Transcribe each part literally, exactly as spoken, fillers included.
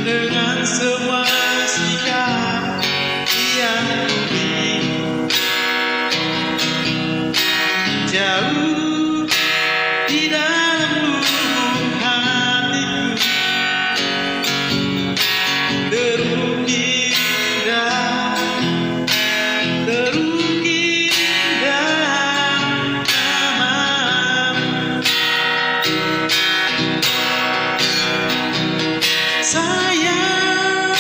Dengan semua sikap yang ku beri, jauh di dalam lubuk hatiku, terukir indah, terukir indah namamu. Sayang,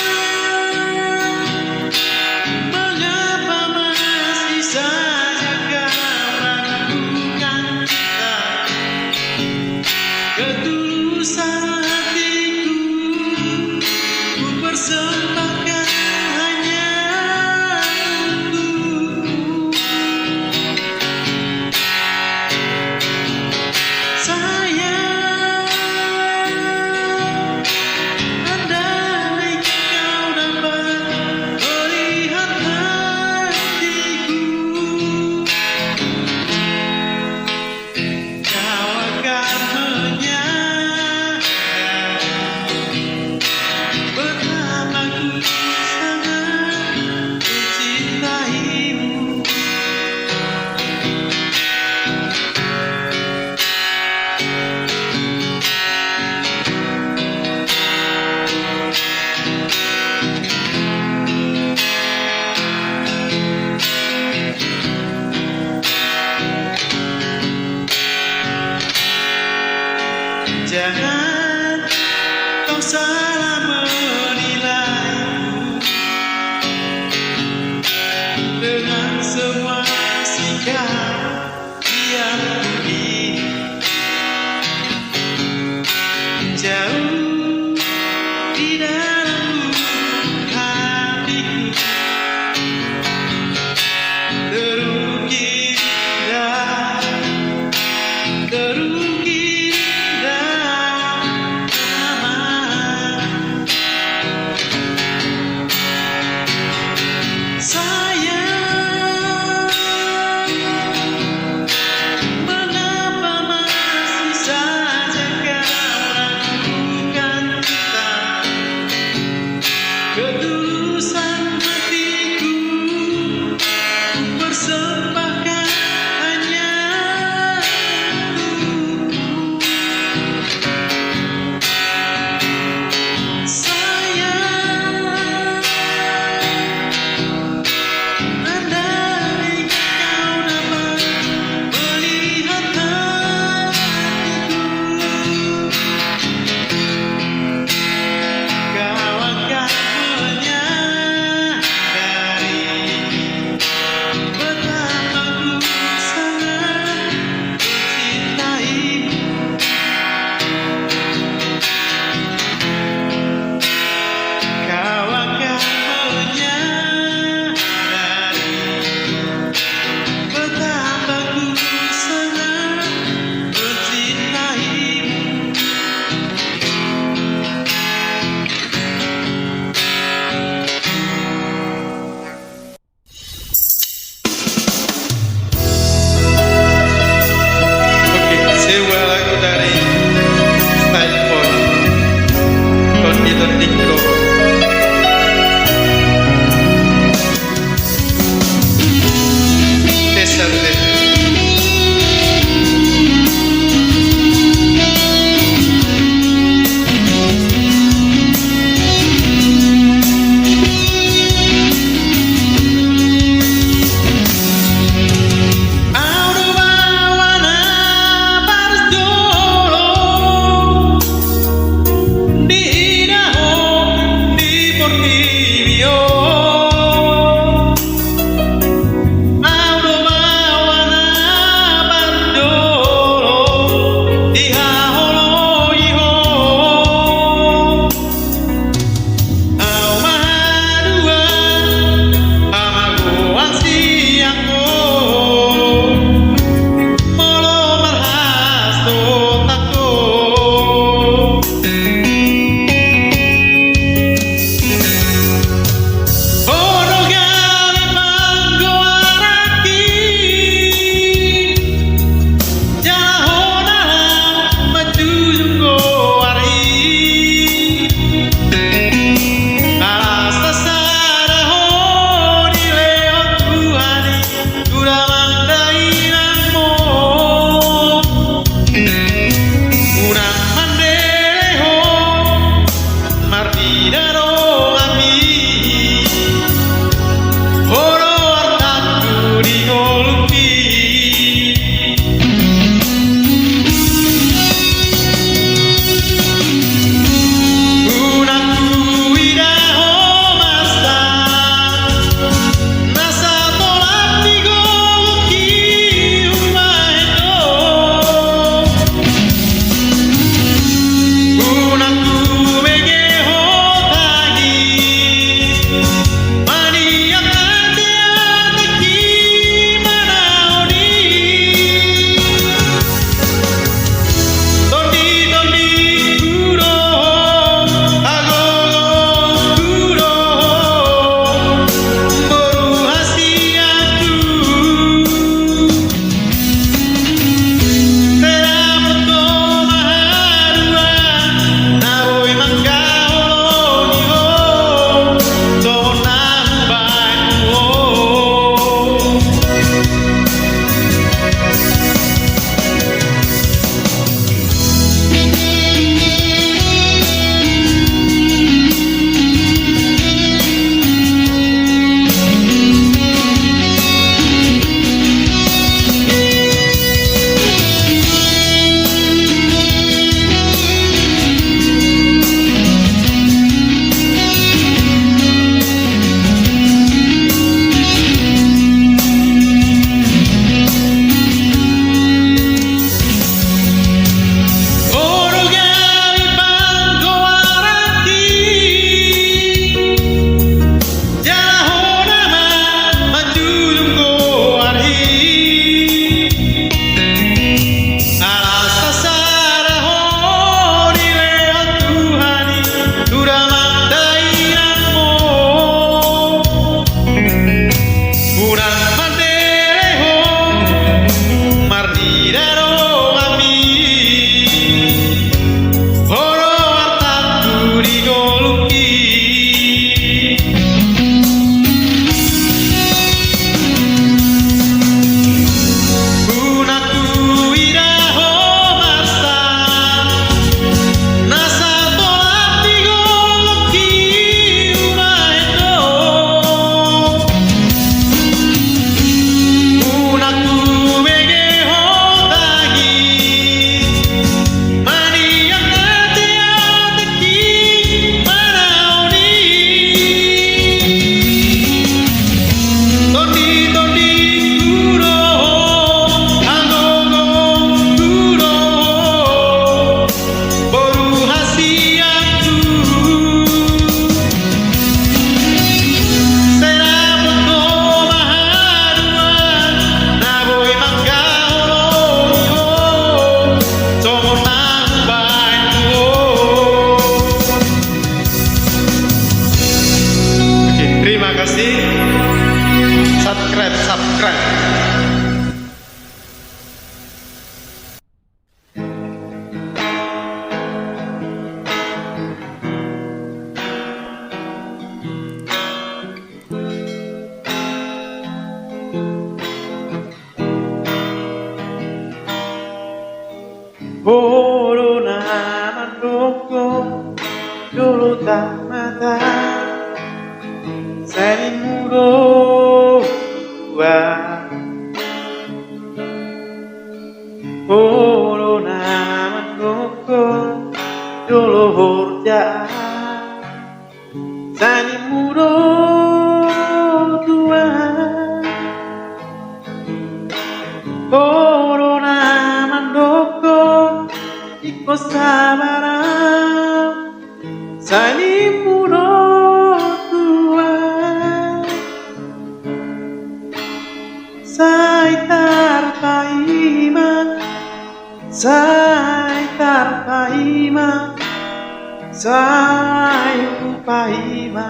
mengapa masih saja kau ragukan cinta? Ketulusan hatiku ku persembahkan hanya untukmu. Sayang, andai kau dapat melihat hatiku, kau akan menyadari betapa ku sangat mencintaimu. Jangan kau salah menilaiku dengan semua sikap yang ku beri. Jauh di dalam lubuk hatiku, terukir indah, terukir indah namamu. Sayang, mengapa masih saja kau ragukan cinta? Mata, sai nimu do tua. Ho do na mandokkon jolo horja, sai nimu do tua. Ho do na mandokkon ingkon sabar au, sai nimu do tua. Sai tarpaima, sai tarpaima, sai hupaima.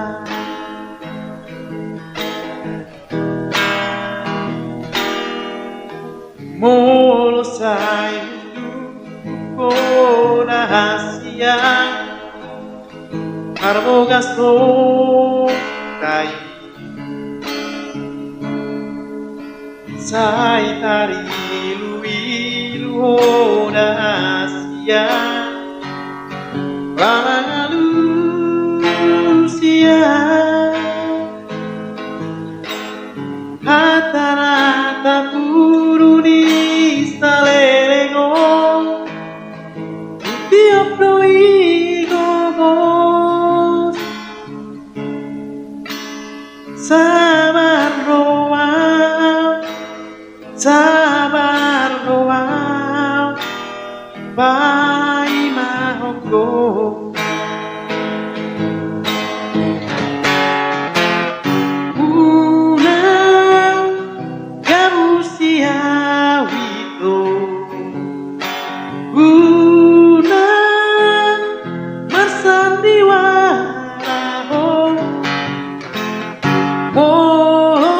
Molo sai hutuhon hasian marboga songon i, sai tariluilu ho da hasian, ba mangalusi au. Hata na tapudun i saleleng on, tiop do i gomos. Sabar do au, sabar do au, paima ho gomos. Unang gabusi au ito, unang marsandiwara ho. Molo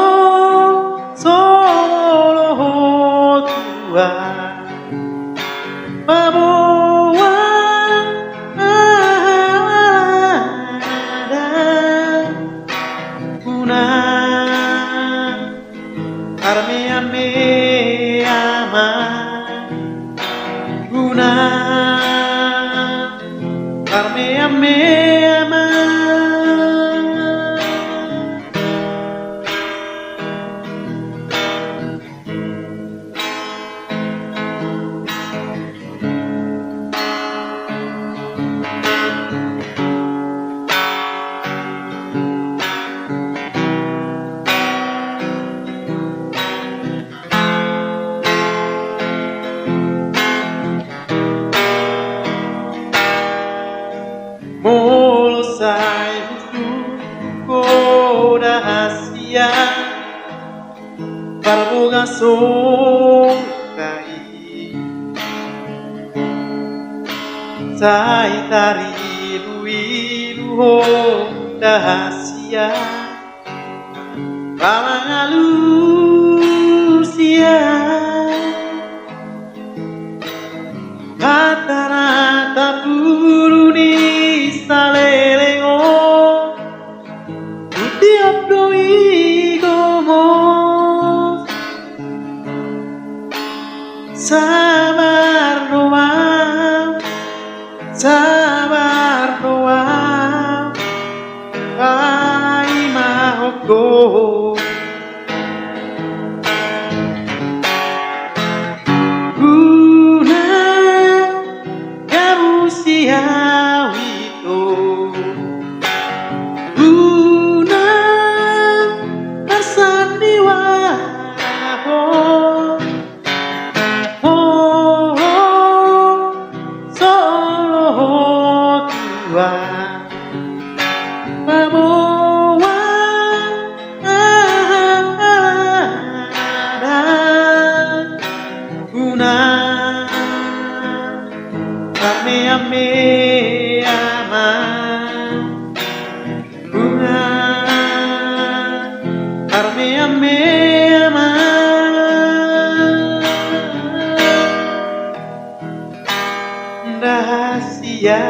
so molo ho tua, paboa adat. Unang marmeamea ma, unang marmeamea ma. Molo sai hutuhon hasian marboga songon i, sai tariluilu ho da hasian, ba mangalusi au. Hata na tapudun i saleleng on, tiop do i gomos. Sabar do au, sabar do au, paima ho gomos. Unang gabusi au ito, unang marsandiwara ho. Ho, ho, so molo ho tua, paboa adat. Unang marmeamea ma, unang marmeamea ma. Rahasia.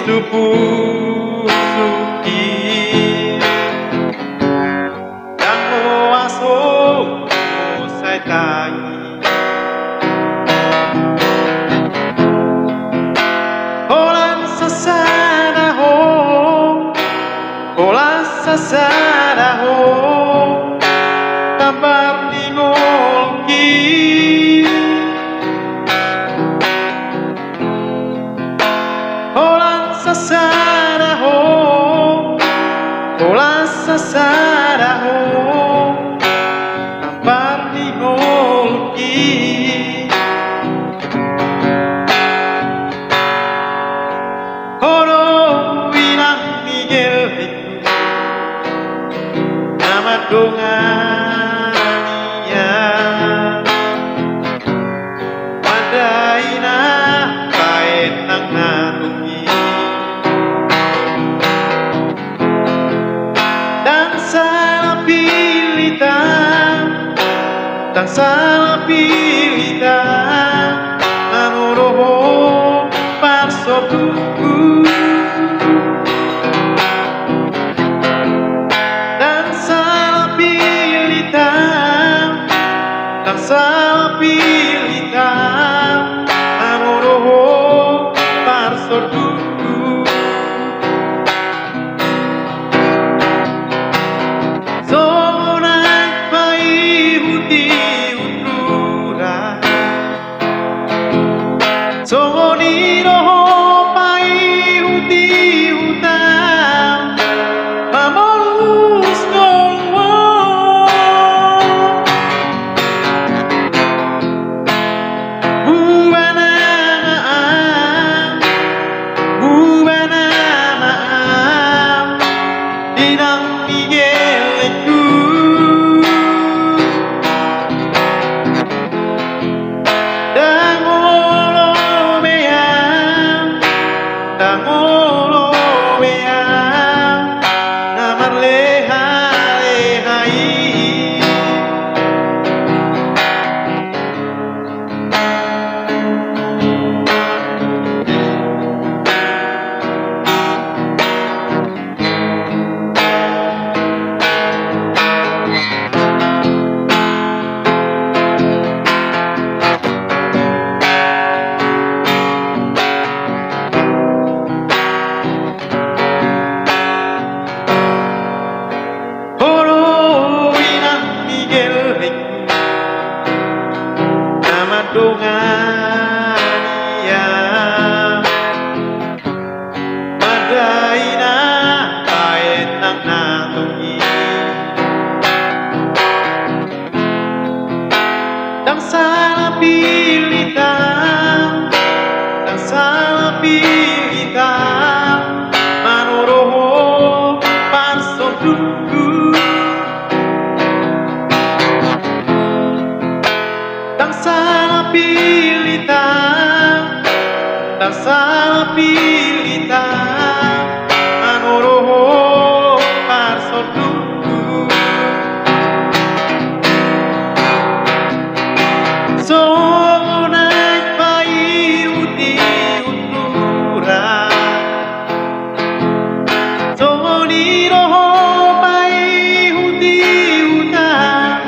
Tubu suki. Dang hoas ho sai tangi. Holan sasada ho, holan sasada ho, tambar ni ngolungki. Holan sasada ho, holan sasada ho, tambar ni ngolungki. Ho do inang ni gellengku, na mandongani au. Mandai na baen nang na tung i. Ndang sala pilita, ndang sala pilita, manodo ho parsondukku. Ndang sala pilita, ndang sala pilita, manodo ho parsondukku. Songon aek paihutihut rura. Songon i do ho paihutihut au, mamolus ngolu on. Buana ma au, buana ma au, inang ni gellengku. Ndang olo be au, ndang olo be au, na marlehaleha i. Ho do inang ni gellengku, na mandongani au. Mandai na baen nang na tung i. Ndang sala pilita, ndang sala pilita, manodo ho parsondukku. Ndang sala pilita, ndang sala pilita, manodo ho parsondukku. Songon aek paihutihut rura. Songon i do ho paihutihut au,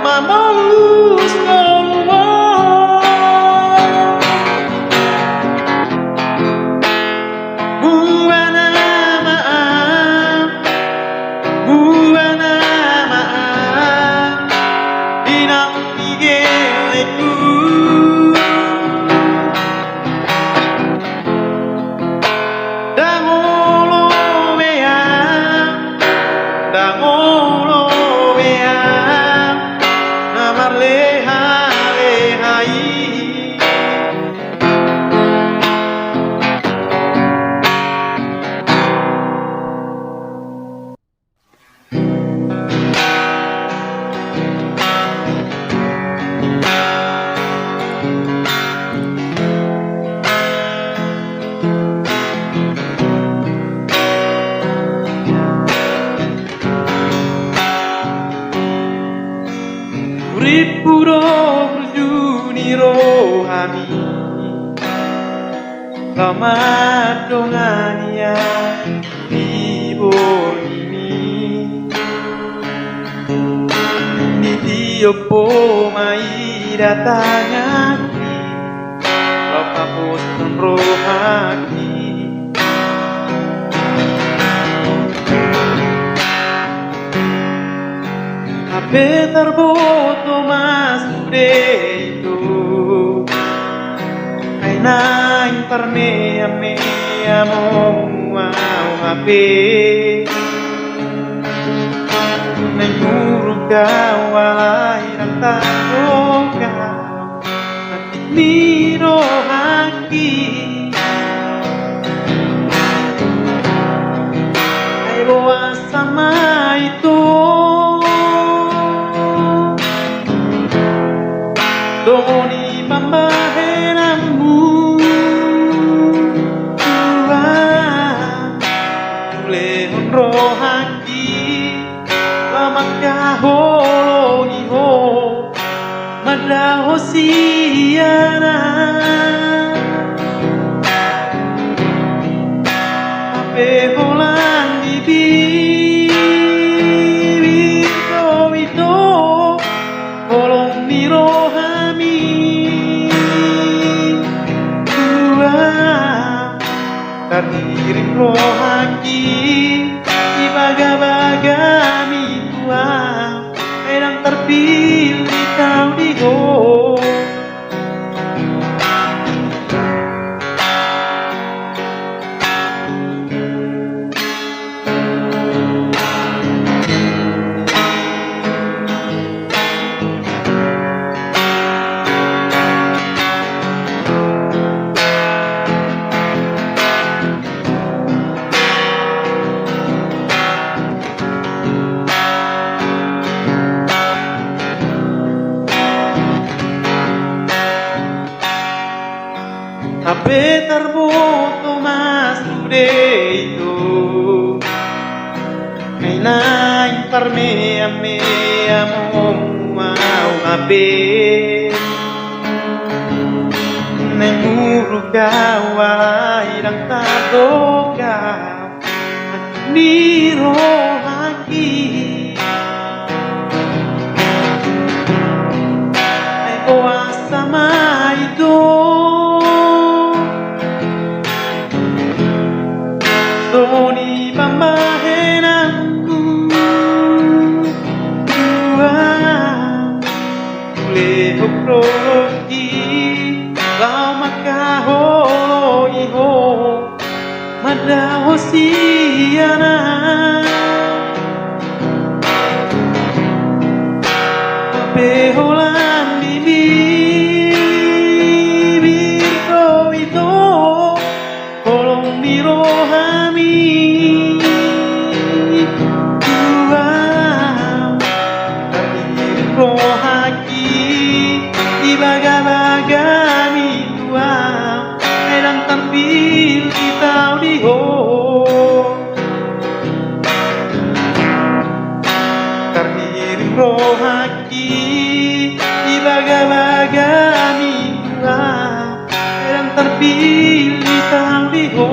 mamolus ngolu on. Buana ma au, buana ma au, inang ni gellengku. Ndang olo be au, ndang olo be au, na marlehaleha i. Hurippu do burju ni rohami, lamat Dongan ia di borngin i, ditiop ho ma i da tanganki, laho paposhon rohangki. Hape tarboto ma sude ito, ai naeng parmeammea hamu au hape. Naeng muruk au alai ndang tadok au ni rohangki. Ai boasa ma ito, dohot ni pambahenanmu, Tuhan, ulehon rohangki, laho mangkaholongi ho, mandao ho sian ahu. Hape holan di bibir do ito, holong ni rohami, Tuhan. Tarhirim rohangki di bagabagami, Tuhan, ai ndang tarpillit au di ho. Hape tarboto ma sude ito, ai naeng parmeammea hamu au hape. Naeng muruk au alai ndang tadok au ni rohangki. Ai boasa ma ito, dohot ni pambahenanmu, Tuhan, ulehon rohangki, laho mangkaholongi ho, mandao ho sian ahu. Hape holan di bibir do ito, holong ni rohami, Tuhan. Tarhirim rohangki di bagabagami, Tuhan, ai ndang tarpillit au di ho. Tarhirim rohangki di bagabagami, Tuhan, ai ndang tarpillit au di ho.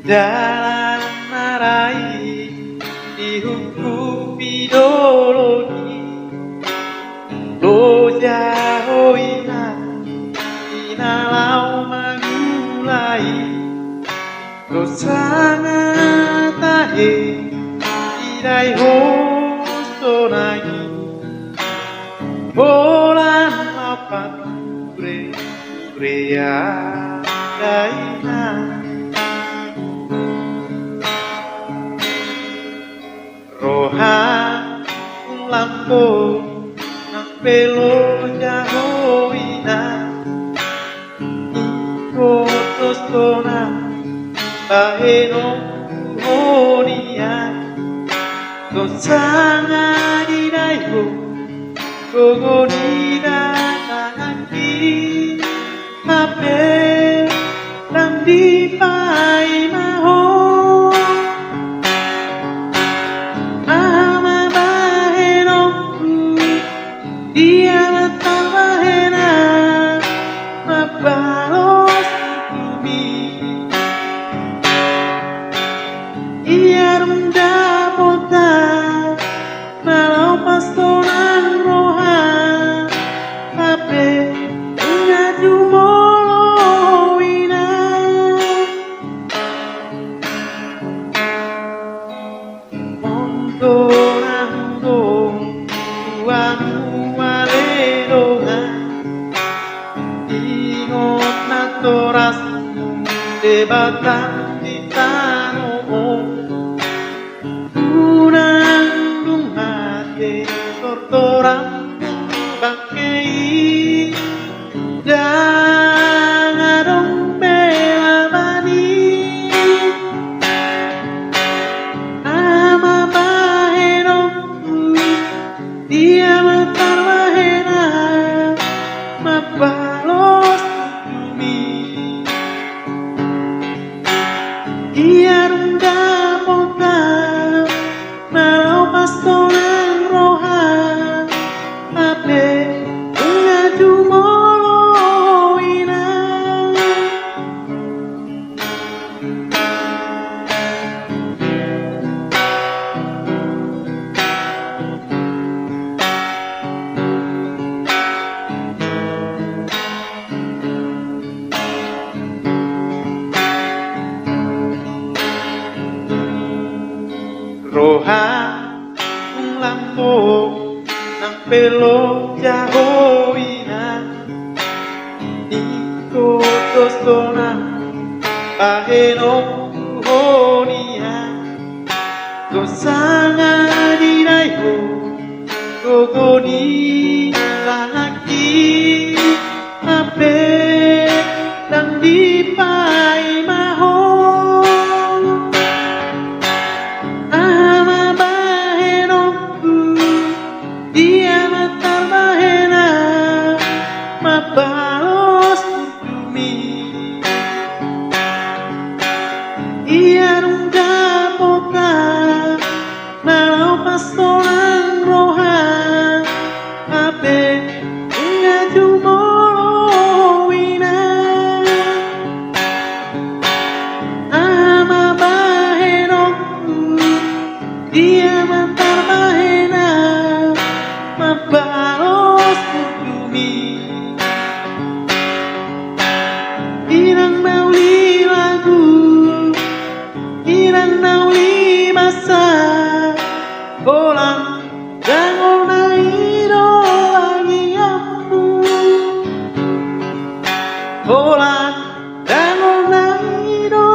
Dalan na rai dihungkupi dolok i, loja ho ina, ina laho mangula i. Songon na tahe didai ho sonang i, holan laho pature, ture angka ina. Rohangku lam do nang pe loja ho ina, ingkon sonang bahenonku ho nian. Songon na didai ho gogo ni dangangki, hape ndang dipaima ho. Aha ma bahenonku, dia ma tarbahen ahu mambalos tundumi? Ia dung dapot ahu na laho pasonang roha, hape nunga jumolo inang. Montor ahu do, tuamu ale dongan, ingot natorasmu Debata di tano on. Unang dung mate tortoranmu bangke i, ndang adong be laban i. Aha ma bahenonku, dia ma tarbahen ahu mambalos tundumi? Ia dung dapot ahu na laho pasonang roha, hape nunga jumolo inang. Roha tung lam do nang pe loja ho inang, ingkon do sonang bahenonku ho nian. Dung sanga didai ho gogo ni dangangki, hape ndang dipaima ho. Aha ma bahenonku, dia ma tarbahen ahu mambalos tundumi? Ia dung dapot ahu na laho pasonang roha, hape nunga jumolo inang. Aha ma bahenonku, dia ma tarbahen ahu mambalos tundumi? Inang na uli lagu, inang na uli masa, holan dangol na i do bagianmu. Holan dangol na i do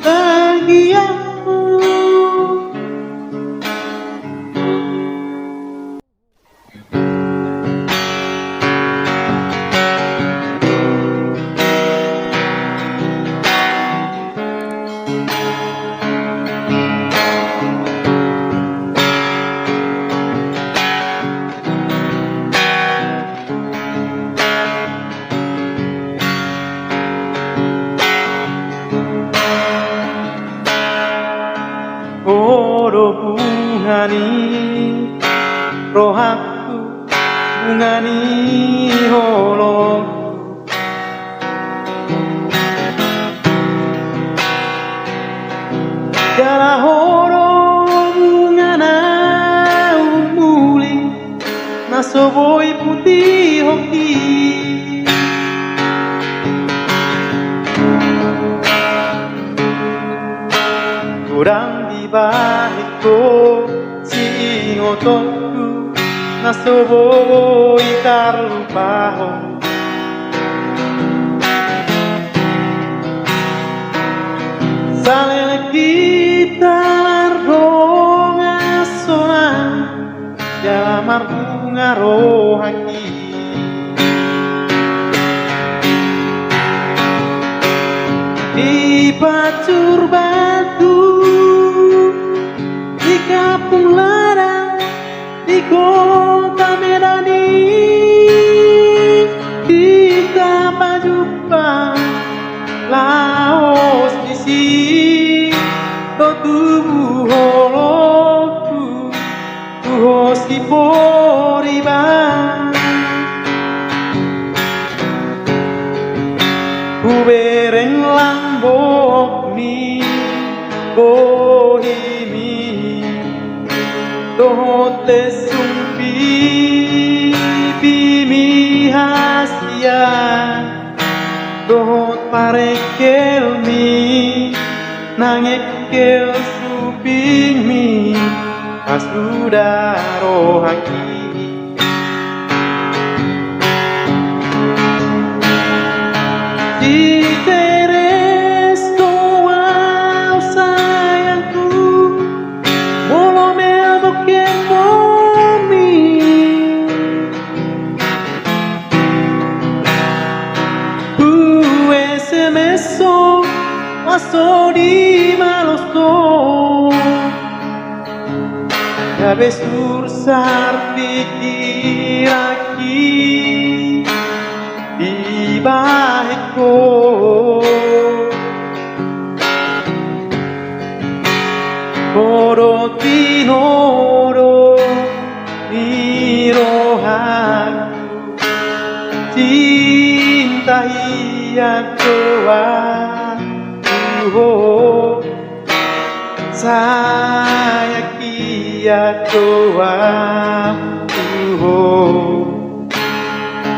bagianmu. Ho do bunga ni rohangku, bunga ni holongku. Jala ho do bunga na umuli, na so boi putihonki. Godang dibahen ho siingotonku, na so boi tarlupahon. Saleleng hita mardongan sonang, jala marbunga rohangki. Di pansur batu, di kampung ladang, di kota jumpa laos disi, do tubu holongku tu ho Siporiban. Hubereng lambok ni bohimi dohot lensung pipimi, hasian dohot parengkelmi, nang engkel supingmi pasuda rohangki. Si Teres do au sayangku, molo mel bongkembomi, hu S M S ho, asa dibalos ho. Gabe sursar pingkiranki dibahen ho. Ho do tinodo ni rohangku, cinta hian do au tu ho. Sayang hian do au tu ho,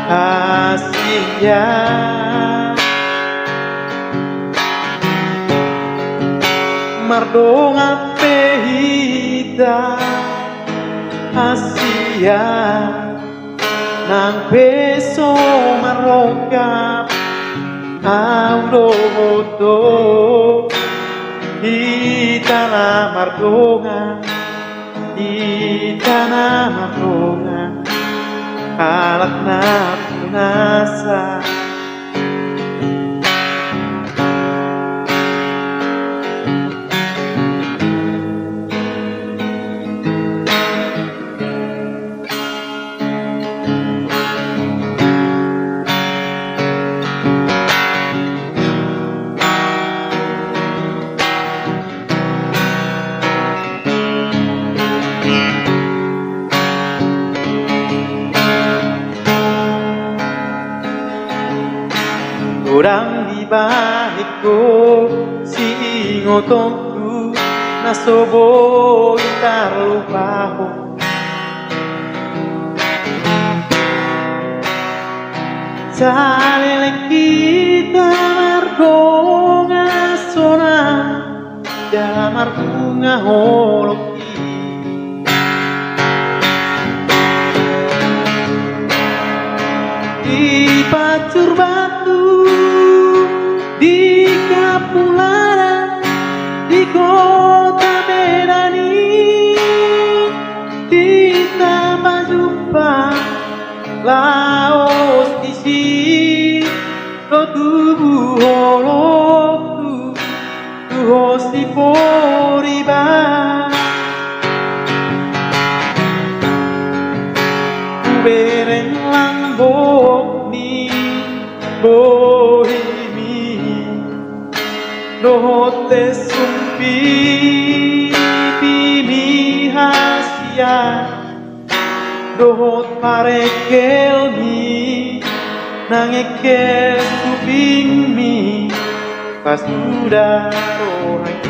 hasian. Mardongan pe hita, hasian. Nang pe so marrongkap au dohot ho, hita na mardongan, hita na mardongan, halak na punasa. Godang dibahen ho siingotonku na so boi tarlupahon. Saleleng hita mardongan sonang, jala marbunga holongki. Di Pancur Batu, di Kampung Lada, di kota Medan i, hita pajumpa laos disi, do tubu holongku tu ho Siporiban. Hubereng lambok ni bohimi dohot lensung pipimi, hasian dohot parengkelmi, nang engkel supingmi pasuda rohangki.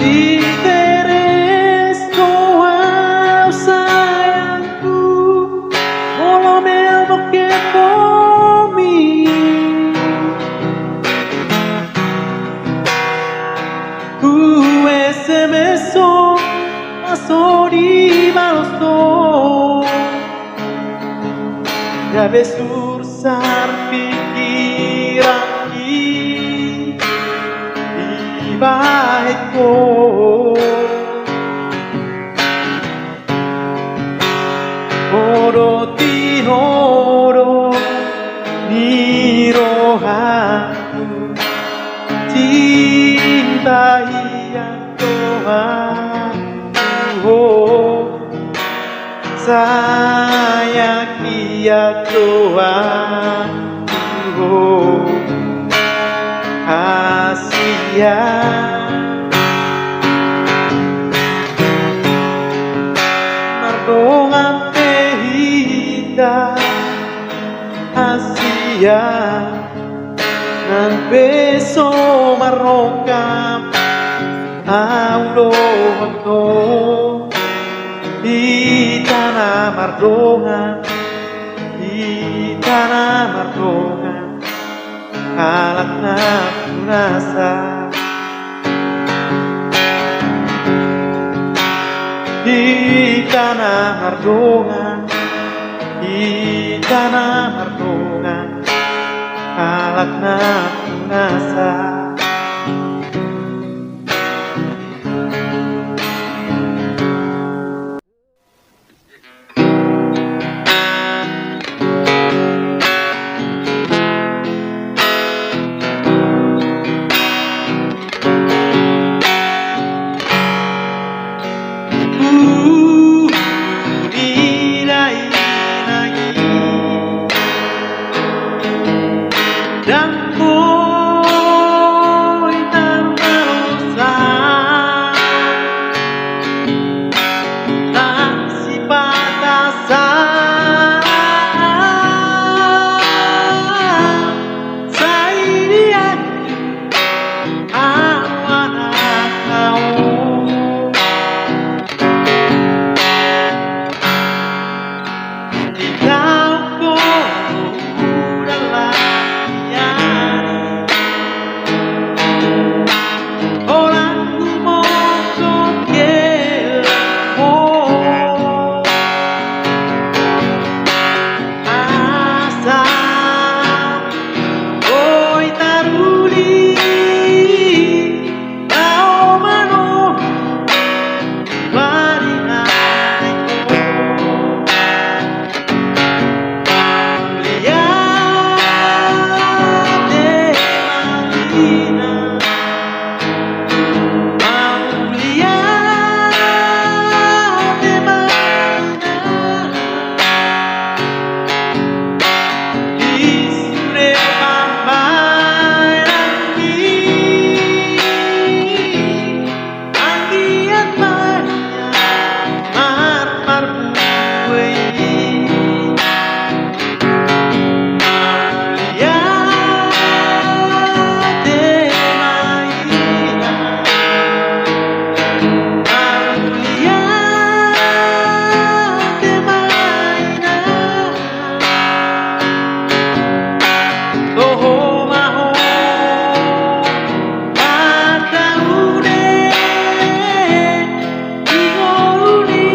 Si Teres do au sayangku, molo mel bongkembomi, hu S M S ho, asa dibalos ho. Gabe sursar pingkiranki dibahen ho. Ho do tinodo ni rohangku, cinta hian do au tu ho. Sai ia Tuhan, Tuhan, hasian. Mardongan pe hita hasian, nang pe so marrongkap, ahu dohot ho, hita na mardongan, hita na mardongan, halak na punasa. Hita na mardongan, hita na mardongan, halak na punasa. Ndang boi tarbalos, tak sipata sa. Sai dianju ahu anakna on. Ditaon ho udan latian i, holan tumongkop gellengmu. Asa boi taruli laho manomu tu ari na naeng ho. Mauliate ma ina. Mauliate ma ina. Di sude pambahenan i, anggiat ma ia marparbue i. Mauliate ma ina. Mauliate ma ina. Toho ma ho, mataune, di ngolu ni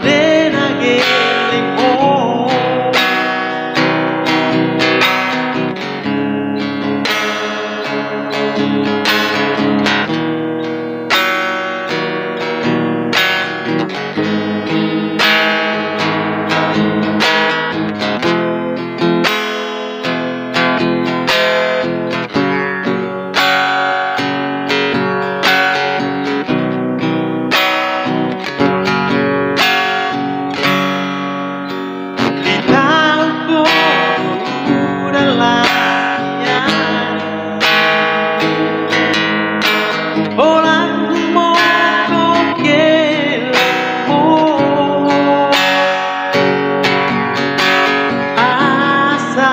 sude na gellengmu. Ditaon ho udan latian i, holan tumongkop gellengmu. Asa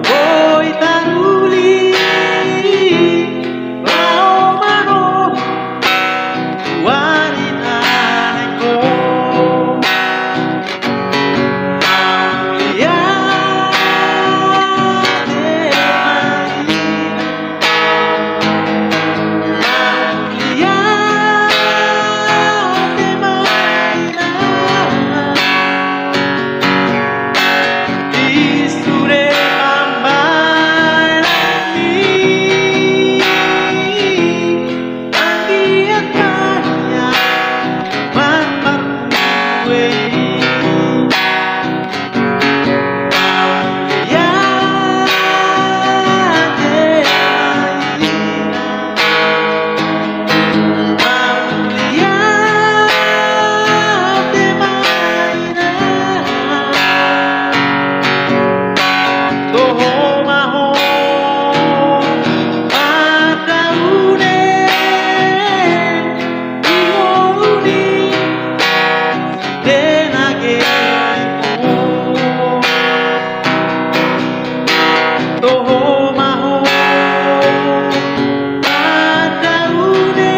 boi taruli laho manomu tu ari na naeng ho. Mauliate ma ina. Mauliate ma ina. Di sude pambahenan i, anggiat ma ia marparbue i. Mauliate ma ina. Tenage ho. Toho ma ho. Andaune.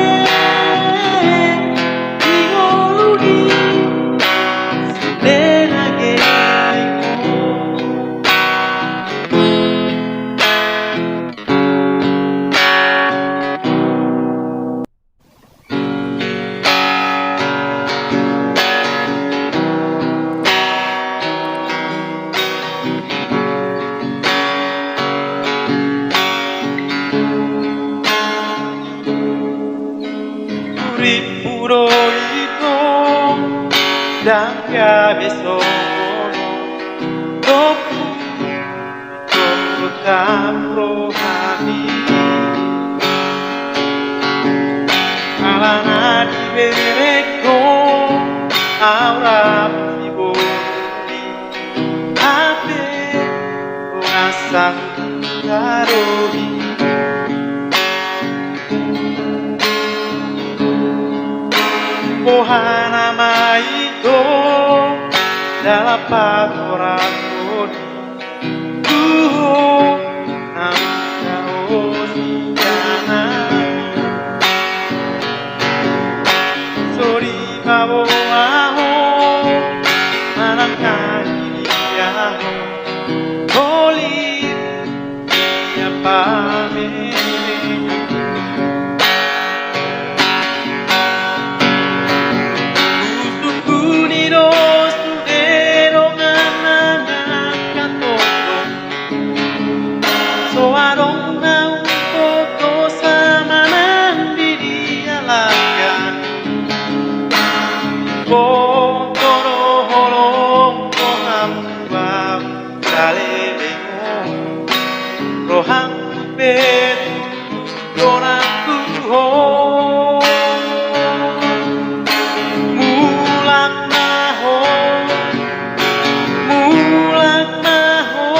Di ngoluni. Tenage ho. Urippu do ito, ndang gabe songon on. Dohot Totap rohami. Alana dibereng Ho au rap di boru i, hape Ho na sangkut haromi. Boha nama ito dalan patorangkon i. Tu Ho na mangkaosi anakmi. So dipaboa Ho manang na didia Ho, holit sian pamerengan. Husungkun i do sude dongan na mangkatondong. So adong naung botosa manang di dia langka. Boto do holong, rohangku au saleleng on. Rohangku pe tu Dongan tu Ho. Mulak ma Ho, mulak ma Ho,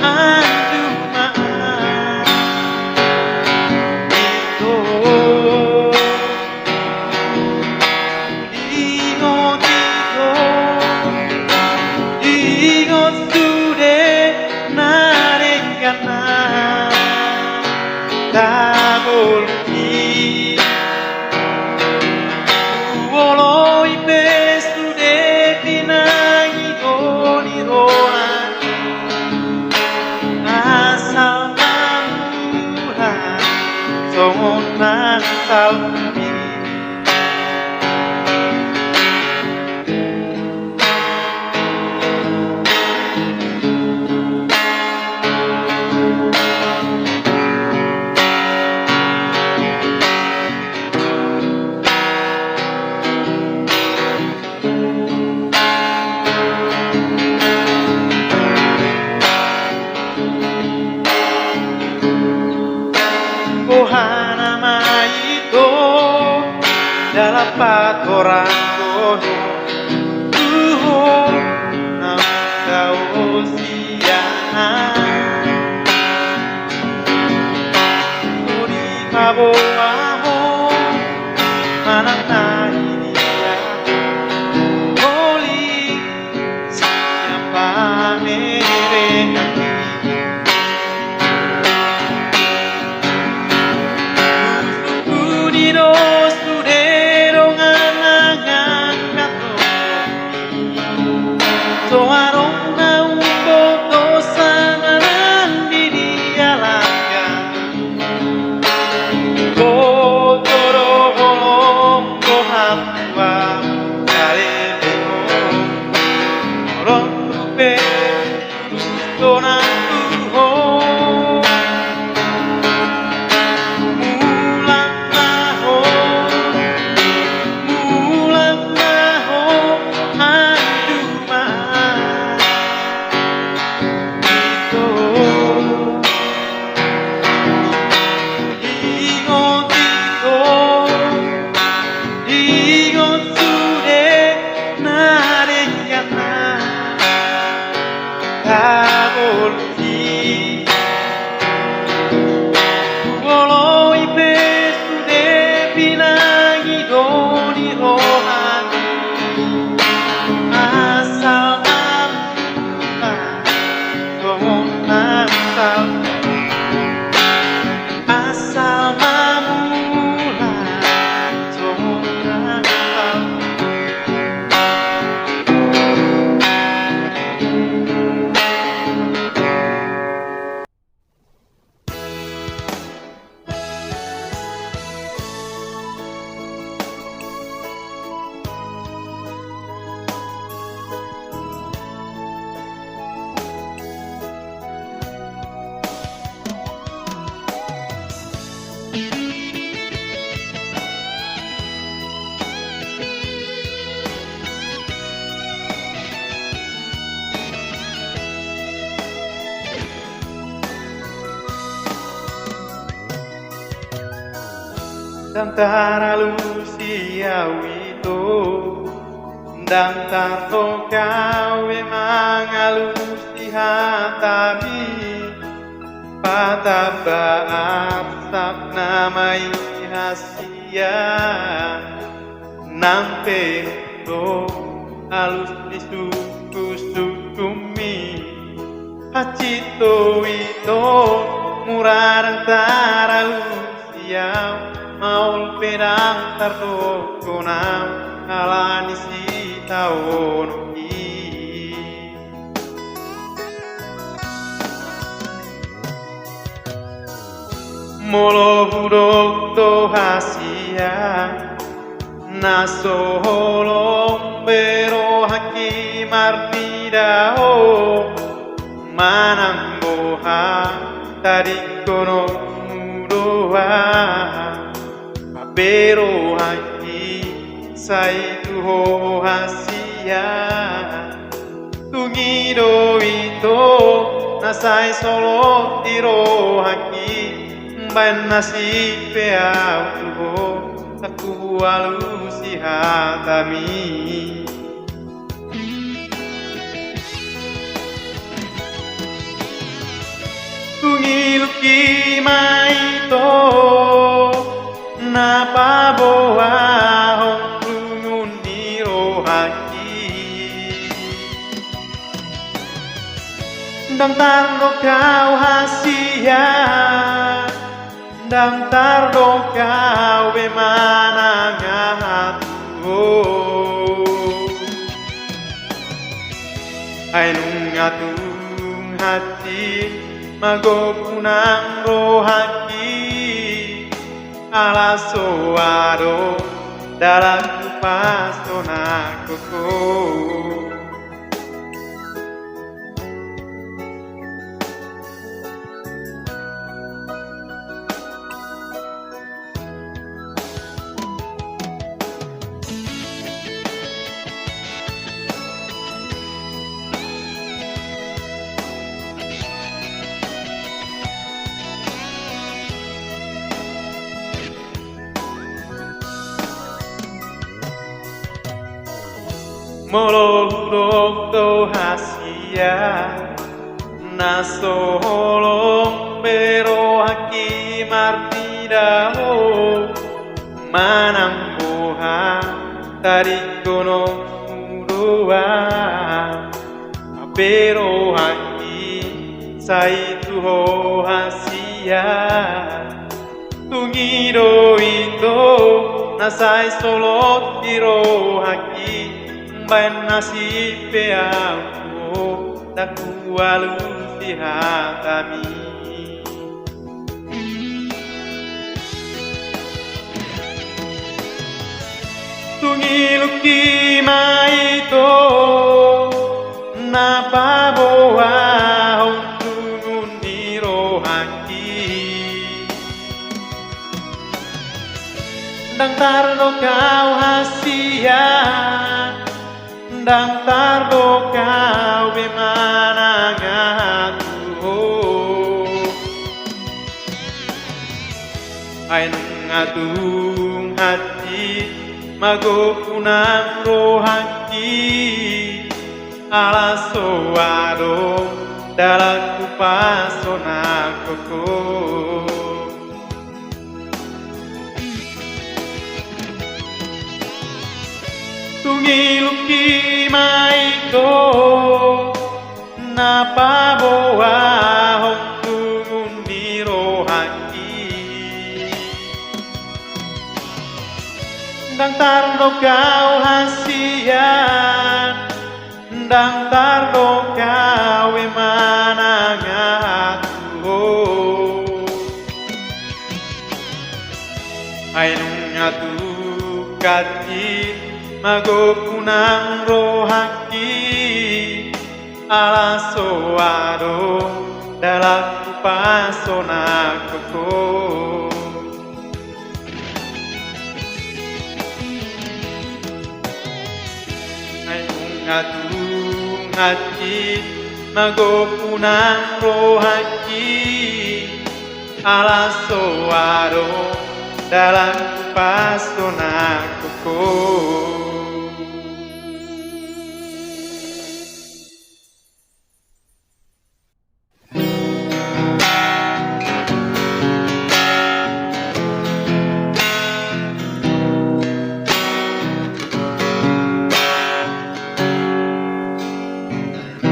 anju ma ito. Ingot ito, ingot sude na denggan na tabolon i. Huoloi pe sude pinangido ni roha i. Asal ma mura songon na salpu i. Boha nama ito dalan patorangkon i. Tu Ho na mangkaosi anakmi. So dipaboa Ho manang na didia Ho, holit sian pamerengan i. Husungkun i do sude dongan na mangkatondong. Ndang taralusi au ito, ndang tardok au be mangalusi hatami, patamba arsakna ma i hasian, nang pe do alus ni sungkunsungkunmi. Hansit do ito, mura ndang taralusi au, maol pe ndang tardok au, ala ni sitaonon i. Molo hudok do hasian, na so holong be rohangki marnida ho, manang boha tadingkononmu do au, hape rohangki sai tu ho hasian. Tung i do ito, na sai solot di rohangki, umbahen na sip pe au tu ho, ndang hualusi hatami. Tung ilungki ma ito, na paboahon lungun ni rohangki. Ndang tardok au hasian, ndang tardok au be manang aha tu ho. Ai nunga tung hansit ma gopu nang rohangki, ala so adong dalan hupasonanghon ho. Molo hudok do hasian, na so holong be rohangki marnida ho, manang boha tadingkononmu do au, hape rohangki sai tu ho hasian. Tung i do ito, na sai solot di rohangki, umbahen na sip pe au tu ho, ndang hualusi hatami. Tung ilungki ma ito, na paboahon lungun ni rohangki. Ndang tardok au hasian, ndang tardok au be manang aha tu ho. Ai nunga tung hansit ma gopu nang rohangki, ala so adong dalan hupasonanghon ho. Tung ilungki ma ito, na paboahon lungun ni rohangki. Ndang tardok au hasian, ndang tardok au be manang aha tu ho. Ai nunga tung hansit ma gopu nang rohangki, ala so adong dalan hupasonanghon ho. Ai nunga tung hansit ma gopu nang rohangki, ala so adong dalan pasonanku ho.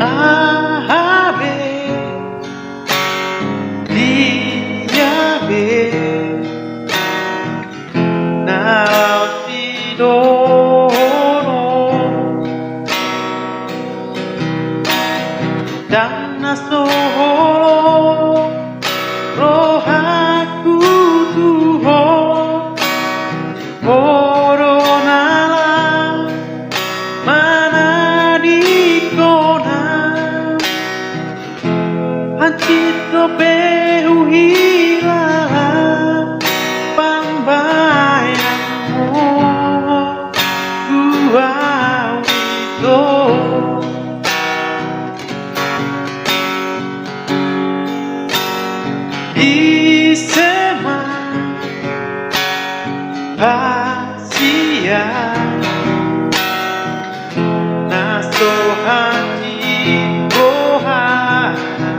Aha be, dia be, na laho sidohonon, ndang na so holong rohangku tu ho. Ho do na laho manadingkon au, hansit dope huhilala pambahenanmu tu au ito. Ise ma hasian na so hansit rohana,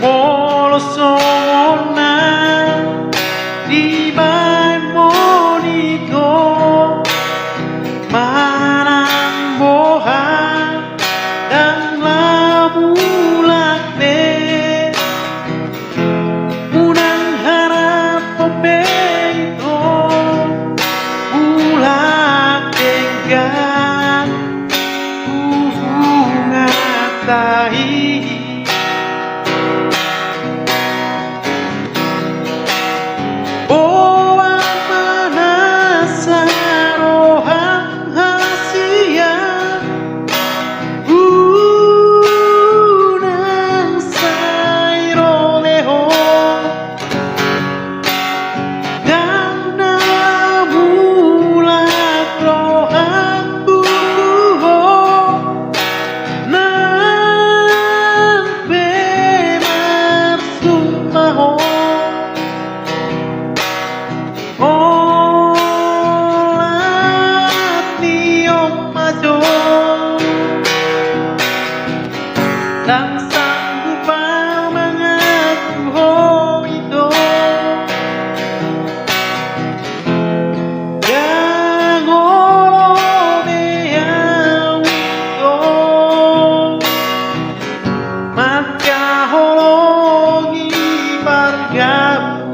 molo songon na dibahen monitor manang boha, ndang lam mulak be. Unang harap dope ito mulak denggan hubunganta i. Boan ma nasa roham hasian, unang sai ro lehon. Ndang na mulak rohangku tu ho, nang pe marsumpah ho. Olat ni on ma jo, ndang sanggup au mangaku ho ito. Ndang olo be au ito mangkaholongi pargabung.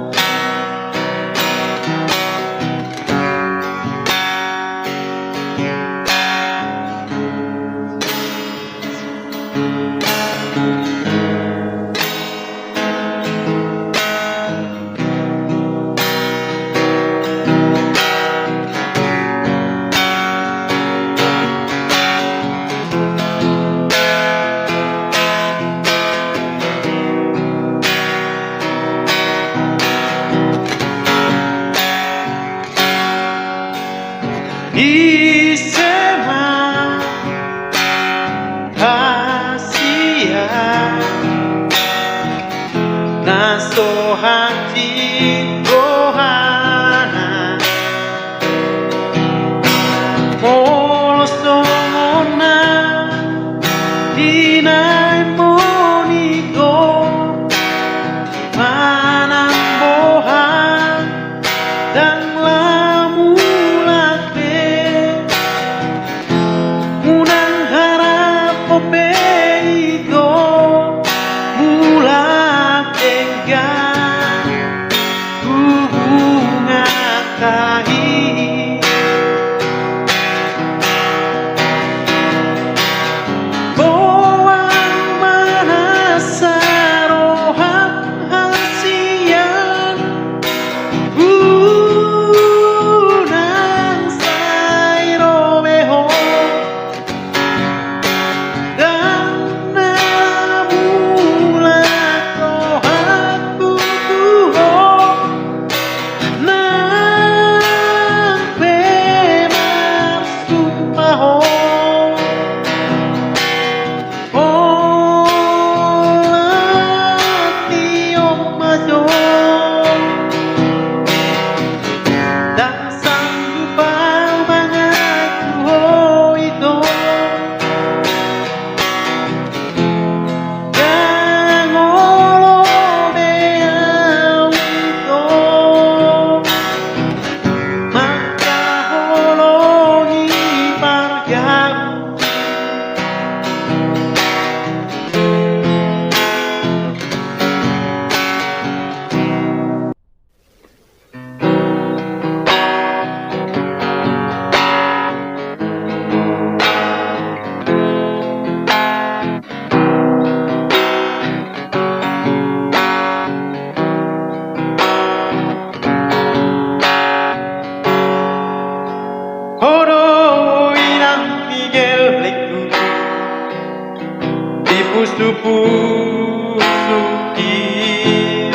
Pusu-pusu i,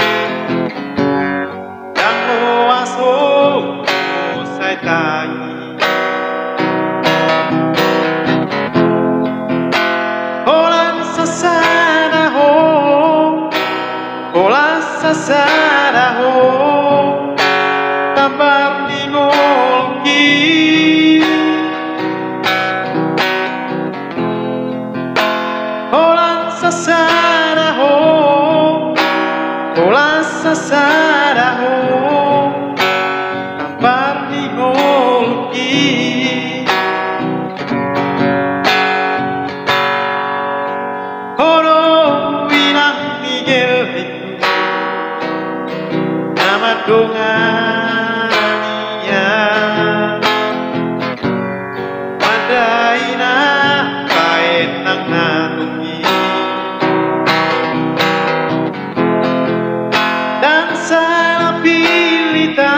ndang loas ho sai tangi. Holan sasada ho, holan sasada ho, tampar ni ngolungki. Holan sasada ho, holan sasada ho, tampar ni ngolungki. Ho do inang ni gellengku, na mandongani au, mandaina baen nang na tung i. Ndang sala pilita,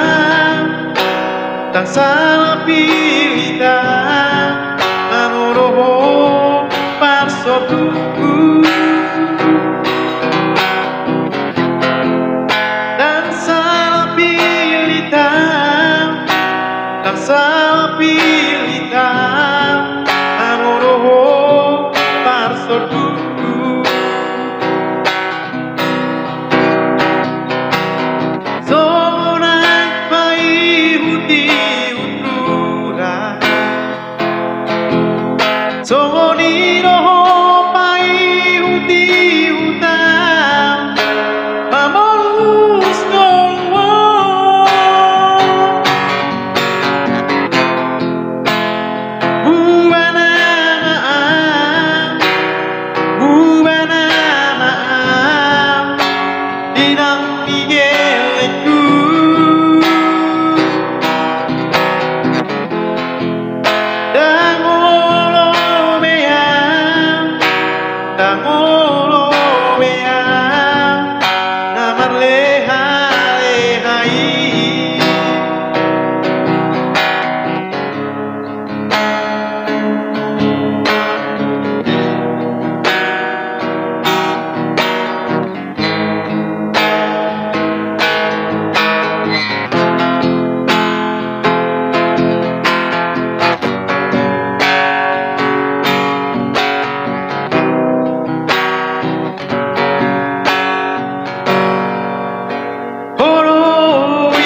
ndang sala pilita, manoro ho parsondukku. Ndang sala pilita, ndang sala pilita, manoro ho parsondukku. Songon aek paihut-ihut rurat, songon i do ho paihut-ihut au, mamolus ngolu on. Buan nama au, buan nama au, inang ni gellengku. Ndang olo be au, ndang olo be au, na marleha-leha i. Ho do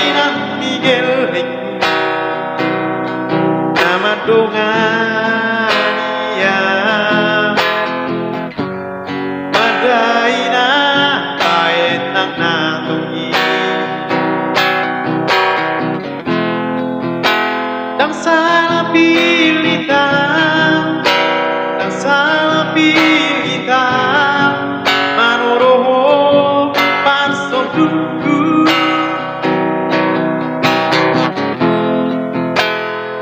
inang ni gellengku, na mandongani au, mandaina baen nang na tung i. Ndang sala pilita, ndang sala pilita, manoro ho parsondukku.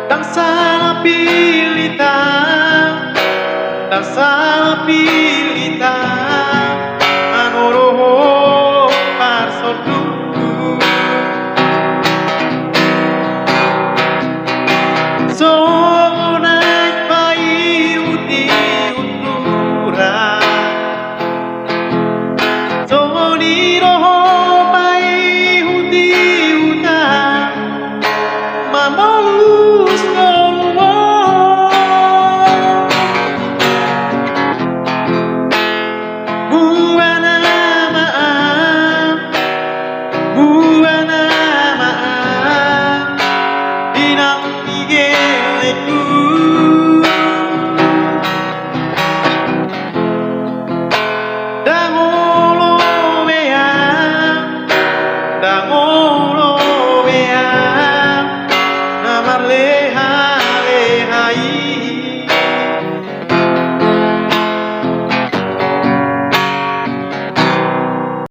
Ndang sala pilita, ndang sala pilita, manoro ho parsondukku. Songon aek paihut-ihut rurat, songon i do ho paihut-ihut au, mamolus ngolu on. Buan nama au, buan nama au, inang ni gellengku. Ndang olo be au, ndang olo be au, na marle